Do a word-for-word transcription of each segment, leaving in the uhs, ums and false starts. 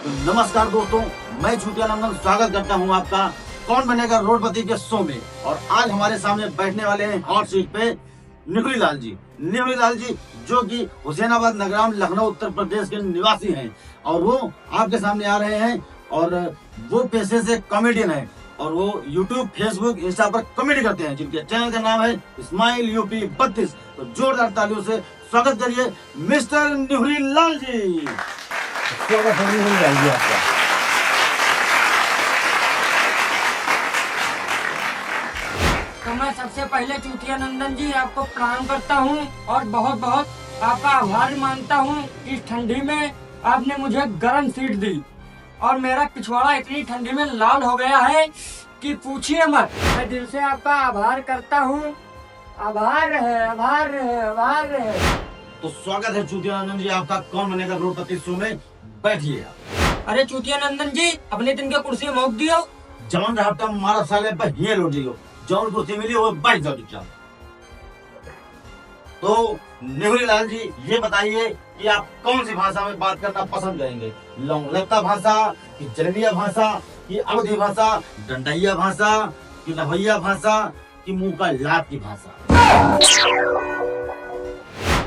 तो नमस्कार दोस्तों, मैं चूतिया नंदन स्वागत करता हूं आपका कौन बनेगा करोड़पति के शो में। और आज हमारे सामने बैठने वाले हैं हॉट सीट पे निहुरी लाल जी। निहुरी लाल जी, जो कि हुसैनाबाद नगराम, लखनऊ, उत्तर प्रदेश के निवासी हैं, और वो आपके सामने आ रहे हैं। और वो पेशे से कॉमेडियन हैं और वो YouTube, Facebook, Insta पर कॉमेडी करते हैं, जिनके चैनल का नाम है स्माइल यूपी बत्तीस। तो जोरदार तालियों से स्वागत करिए मिस्टर निहुरी लाल जी। स्वागत है निहुरी लाल जी आपका। तो मैं सबसे पहले चूतिया नंदन जी आपको प्रणाम करता हूँ और बहुत बहुत आपका आभार मानता हूँ। इस ठंडी में आपने मुझे गर्म सीट दी और मेरा पिछवाड़ा इतनी ठंडी में लाल हो गया है कि पूछिए मत। मैं दिल से आपका आभार करता हूँ। आभार रहे, आभार रहे, आभार रहे। तो स्वागत है चूतिया नंदन जी आपका कौन बनेगा करोड़पति शो में। बैठिए आप। अरे चूतिया नंदन जी, अपने दिन के कुर्सी में मोक दियो। जौन रहा मारा साले पर हिये लोट दियो। जौन कुर्सी मिली वो बैठ जाओ चुपचाप। तो निहुरी लाल जी, ये बताइए कि आप कौन सी भाषा में बात करना पसंद करेंगे? लौंगलत्ता भाषा कि जलनिया भाषा कि अवधी भाषा, डंडैया भाषा कि लभैया भाषा कि मुंह का लात की भाषा?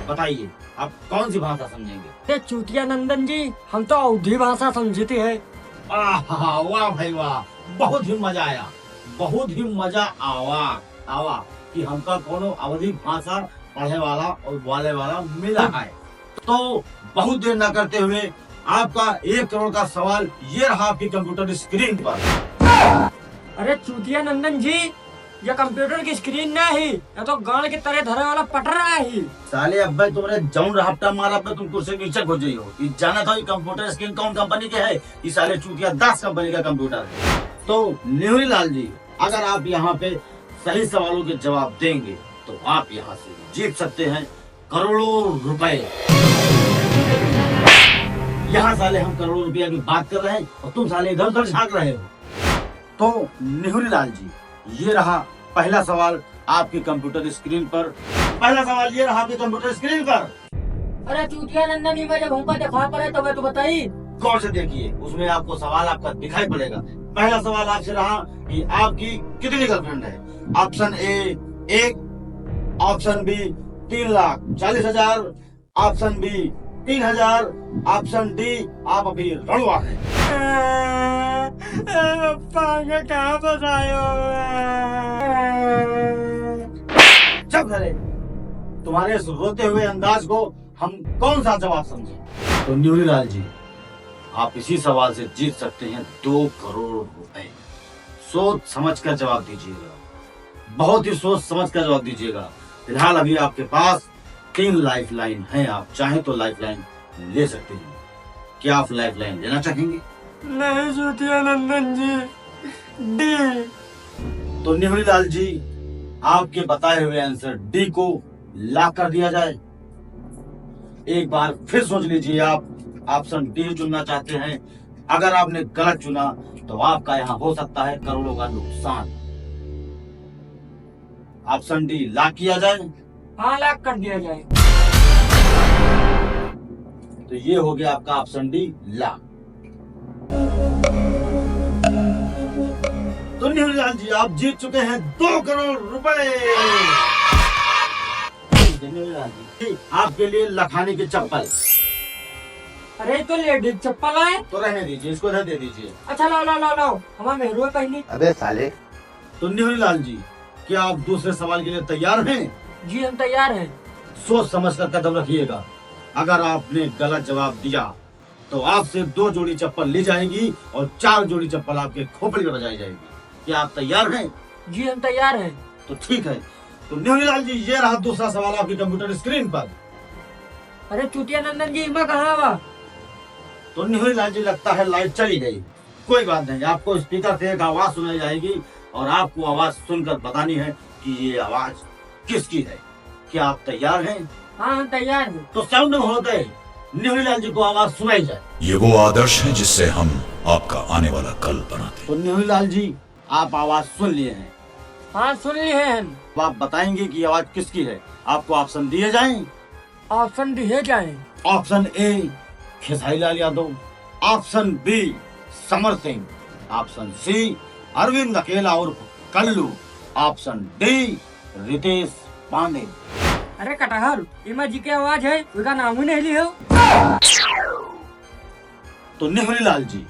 बताइए, आप कौन सी भाषा समझेंगे? अरे चूतिया नंदन जी, हम तो अवधी भाषा समझित है। आहा, वाह भाई वाह, बहुत ही मजा आया, बहुत ही मजा आवा, आवा कि हमका कोनो अवधी भाषा पढ़े वाला और बोले वाला मिला है। तो बहुत देर ना करते हुए आपका एक करोड़ का सवाल ये रहा आपकी कंप्यूटर स्क्रीन पर। अरे चूतिया नंदन जी, ये कंप्यूटर की स्क्रीन ना ही, ये तो गांड के तरे धरे वाला पटरा ही। साले अब्बे तुमने जौन रहापटा मारा पे तुम कुर्सी नीचे घुस जाइयो। ये जाना था ये कंप्यूटर स्क्रीन कौन कंपनी के है? ये साले चूतिया दास कंपनी का कंप्यूटर है। तो निहुरी लाल जी, अगर आप यहाँ पे सही सवालों के जवाब देंगे तो आप यहाँ से जीत सकते हैं करोड़ों रुपए। यहाँ साले हम करोड़ों रुपया की बात कर रहे हैं और तुम साले इधर उधर झांक रहे हो। तो निहुरी लाल जी, ये रहा पहला सवाल आपके कंप्यूटर स्क्रीन पर। पहला सवाल ये रहा आपके कंप्यूटर स्क्रीन पर। अरे चूतिया नंदन, ई में जब हमका दिखा पड़े तो मैं तो बताई। गौर से देखिए, उसमें आपको सवाल आपका दिखाई पड़ेगा। पहला सवाल आपसे रहा कि आपकी कितनी गर्लफ्रेंड है? ऑप्शन ए एक, ऑप्शन बी तीन लाख चालीस हजार, ऑप्शन बी तीन हजार, ऑप्शन डी आप अभी रड़ुआ हैं। पांगे कहाँ फंसायो? जब घरे तुम्हारे इस रोते हुए अंदाज को हम कौन सा जवाब समझे? तो न्यूरी लाल जी, आप इसी सवाल से जीत सकते हैं दो करोड़ रुपए। सोच समझ कर जवाब दीजिएगा, बहुत ही सोच समझ कर जवाब दीजिएगा। फिलहाल अभी आपके पास तीन लाइफलाइन हैं, आप चाहें तो लाइफलाइन ले सकते हैं। क्या आप लाइफलाइन लेना चाहेंगे? नहीं चूतिया नंदन जी, डी। तो निहुरी लाल जी, आपके बताए हुए आंसर डी को लॉक कर दिया जाए। एक बार फिर सोच लीजिए, आप ऑप्शन डी चुनना चाहते हैं। अगर आपने गलत चुना तो आपका यहाँ हो सकता है करोड़ों का नुकसान। ऑप्शन डी लॉक किया जाए। हाँ, लॉक कर दिया जाए। तो ये हो गया आपका ऑप्शन डी लॉक। तो निहुरी लाल जी, आप जीत चुके हैं दो करोड़ रुपए। निहुरी लाल जी, आपके लिए लखानी की चप्पल। अरे, तो लेडीज चप्पल है। तो रहने दीजिए, इसको इधर दे दीजिए। अच्छा, लाओ, लाओ, लाओ, लाओ, हमारे मेहरू पहनी। अबे साले। तो निहुरी लाल जी, क्या आप दूसरे सवाल के लिए तैयार हैं? जी, हम तैयार हैं। सोच समझ कर कदम रखिएगा। अगर आपने गलत जवाब दिया तो आपसे दो जोड़ी चप्पल ली जाएंगी और चार जोड़ी चप्पल आपके खोपड़ी में बजाई जाएगी। क्या आप तैयार हैं? जी, हम तैयार हैं। तो ठीक है। तो निहुरी लाल जी, ये रहा दूसरा सवाल आपकी कंप्यूटर स्क्रीन पर। अरे चूतिया नंदन जी, इमा कहाँ बा? तो निहुरी लाल जी, लगता है लाइट चली गई। कोई बात नहीं, आपको स्पीकर से एक आवाज सुनाई जाएगी और आपको आवाज सुनकर बतानी है कि ये आवाज किसकी है। क्या आप तैयार हैं? हाँ, हम तैयार हैं। तो साउंड में होते निहुरी लाल जी को आवाज सुनाई जाए। ये वो आदर्श है जिससे हम आपका आने वाला कल बनाते हैं। तो निहुरी लाल जी, आप आवाज सुन लिए हैं। हाँ, सुन लिए हैं। अब आप बताएंगे कि आवाज किसकी है। आपको ऑप्शन दिए जाएं? ऑप्शन दिए जाएं? Option A, Khesari Lal Yadav. Option B Samar Singh, option C Arvind Akela उर्फ कल्लू, ऑप्शन डी रितेश पांडे। अरे कटहर, इमा जी के आवाज है, उनका नाम ही नहीं लियो। तो नेहुरी लाल जी,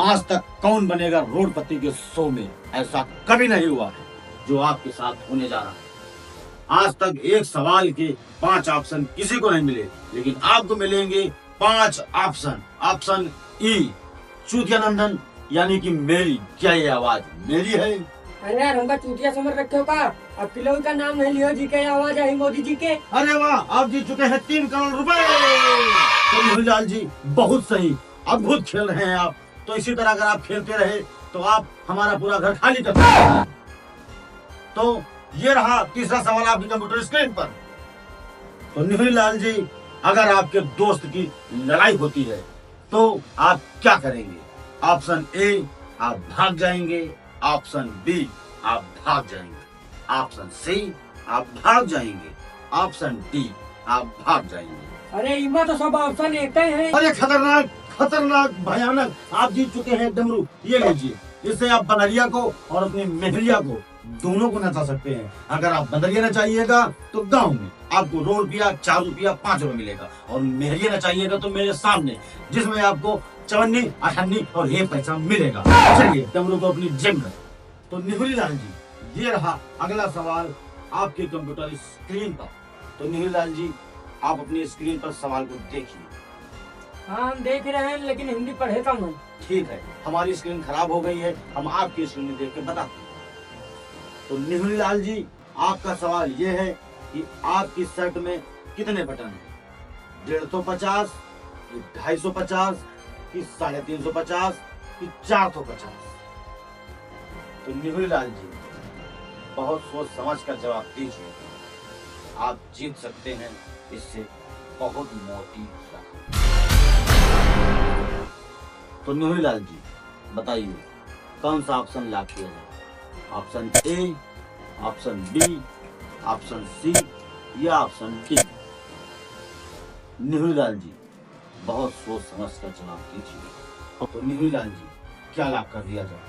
आज तक कौन बनेगा करोड़पति के शो में ऐसा कभी नहीं हुआ है जो आपके साथ होने जा रहा है। आज तक एक सवाल के पांच ऑप्शन किसी को नहीं मिले, लेकिन आपको मिलेंगे पांच ऑप्शन। ऑप्शन ई, चूतिया नंदन, यानी कि मेरी। क्या ये आवाज मेरी है? अरे यार, हमका चूतिया समझ रखे हो का? अब किलो का नाम नहीं लियो जी के, आवाज आई मोदी जी के। अरे वाह, आप जीत चुके हैं तीन करोड़ रुपए। तो नेहुरी लाल जी, बहुत सही, अद्भुत खेल रहे हैं आप। तो इसी तरह अगर आप खेलते रहे तो आप हमारा पूरा घर खाली कर सकते हैं। तो ये रहा तीसरा सवाल आपकी कंप्यूटर स्क्रीन पर। तो नेहुरी लाल जी, अगर आपके दोस्त की लड़ाई होती है तो आप क्या करेंगे? ऑप्शन ए, आप भाग जाएंगे। ऑप्शन बी, आप भाग जाएंगे। ऑप्शन सी, आप भाग जाएंगे। ऑप्शन डी, आप भाग जाएंगे। अरे, इमा तो सब ऑप्शन एक ही है। अरे खतरनाक, खतरनाक, भयानक। आप जीत चुके हैं डमरू, ये लीजिए। इससे आप बनरिया को और अपनी मेहरिया को, दोनों को नचा सकते हैं। अगर आप बनरिया नचाइएगा तो गांव में आपको दो रुपया, चार रुपया, पाँच रुपया मिलेगा, और मेहरिया नचाइएगा तो मेरे सामने, जिसमें आपको चवन्नी, अठन्नी और ये पैसा मिलेगा। चलिए, डमरू को अपनी जेब में। तो नेहुरी लाल जी, ये रहा अगला सवाल आपके कंप्यूटर स्क्रीन पर। तो नेहुरी लाल जी, आप अपनी स्क्रीन पर सवाल को देखिए। हाँ, हम देख रहे हैं, लेकिन हिंदी पढ़े कम है। ठीक है, हमारी स्क्रीन खराब हो गई है, हम आपकी स्क्रीन में देख के बताते हैं। तो नेहुरी लाल जी, आपका सवाल ये है कि आपकी शर्ट में कितने बटन हैं? डेढ़ सौ पचास कि ढाई सौ पचास कि साढ़े तीन सौ पचास कि चार सौ पचास? तो नेहुरी लाल जी, बहुत सोच समझ कर जवाब दीजिए, आप जीत सकते हैं इससे बहुत मोटी रकम। तो नेहुरी लाल जी, बताइए, कौन सा ऑप्शन लॉक किया जाए? Option A, option B, option C या ऑप्शन डी? नेहुरी लाल जी, बहुत सोच समझ कर जवाब दीजिए। तो नेहुरी लाल जी, क्या लॉक कर दिया जाए?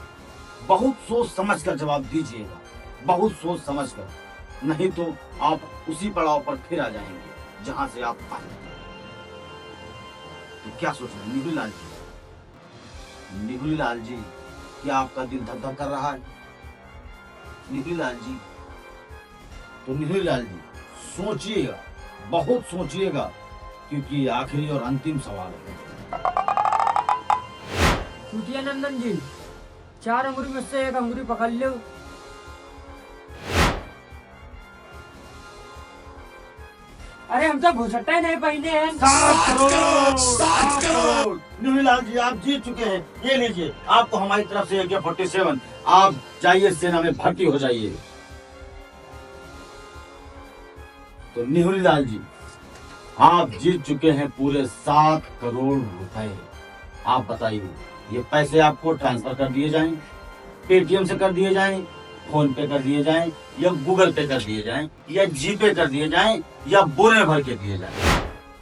बहुत सोच समझ कर जवाब दीजिएगा, बहुत सोच समझ कर, नहीं तो आप उसी पड़ाव पर फिर आ जाएंगे जहां से आप आए। तो क्या सोच रहे हैं नेहुरी लाल जी? नेहुरी लाल जी, क्या आपका दिल धक धक कर रहा है? नेहुरी लाल जी, तो नेहुरी लाल जी, सोचिएगा, बहुत सोचिएगा, क्योंकि ये आखिरी और अंतिम सवाल है। चूतिया नंदन जी, चार अंगुरी में से एक अंगुरी पकड़ लो। अरे, हम तो घुसटते नहीं पहले हैं। सात करोड़, सात करोड़। नेहुरी लाल जी, आप जीत चुके हैं। ये लीजिए, आपको हमारी तरफ से ए के फोर्टी सेवन। आप जाइए, सेना में भर्ती हो जाइए। तो नेहुरी लाल जी, आप जीत चुके हैं पूरे सात करोड़ रुपए। आप बताइए, ये पैसे आपको ट्रांसफर कर दिए जाएं, पेटीएम से कर दिए जाएं, फोन पे कर दिए जाएं या गूगल पे कर दिए जाएं या जीपे कर दिए जाएं या बोरे में भर के दिए जाएं?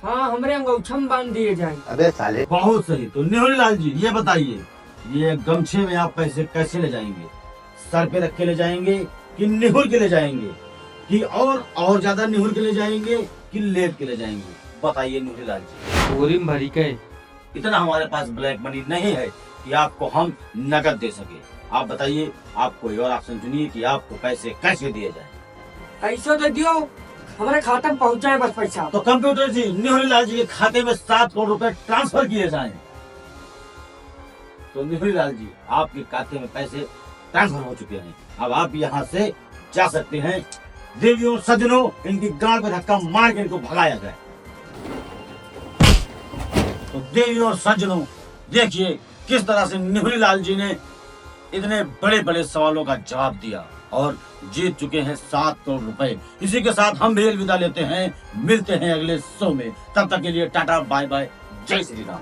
हाँ, हमरे अंगोछा में बांध दिए जाएं। अबे साले। बहुत सही। तो नेहुरी लाल जी, ये बताइए, ये गमछे में आप पैसे कैसे ले जाएंगे? सर पे रख के ले जाएंगे कि निहुर के ले जाएंगे, कि और, और ज्यादा निहुर के ले जाएंगे कि लेट के ले जाएंगे? बताइए नेहुरी लाल जी। बोरी में भरी के। इतना हमारे पास ब्लैक मनी नहीं है कि आपको हम नकद दे सके। आप बताइए, आप कोई और ऑप्शन चुनिए कि आपको पैसे कैसे दिए जाए। कैसे दे दियो, हमारे खाते में पहुंच जाए बस पैसा। तो कंप्यूटर जी, नेहुरी लाल जी के खाते में सात करोड़ रुपए ट्रांसफर किए जाएं। तो नेहुरी लाल जी, आपके खाते में पैसे ट्रांसफर हो चुके हैं। अब आप यहाँ से जा सकते हैं। देवियों सज्जनों, इनकी गांड पे धक्का मार के इनको भगाया जाए। तो देवियों सज्जनों, देखिए किस तरह से नेहुरी लाल जी ने इतने बड़े बड़े सवालों का जवाब दिया और जीत चुके हैं सात करोड़ रुपए। इसी के साथ हम भी अलविदा लेते हैं, मिलते हैं अगले शो में। तब तक के लिए टाटा, बाय बाय, जय श्री राम।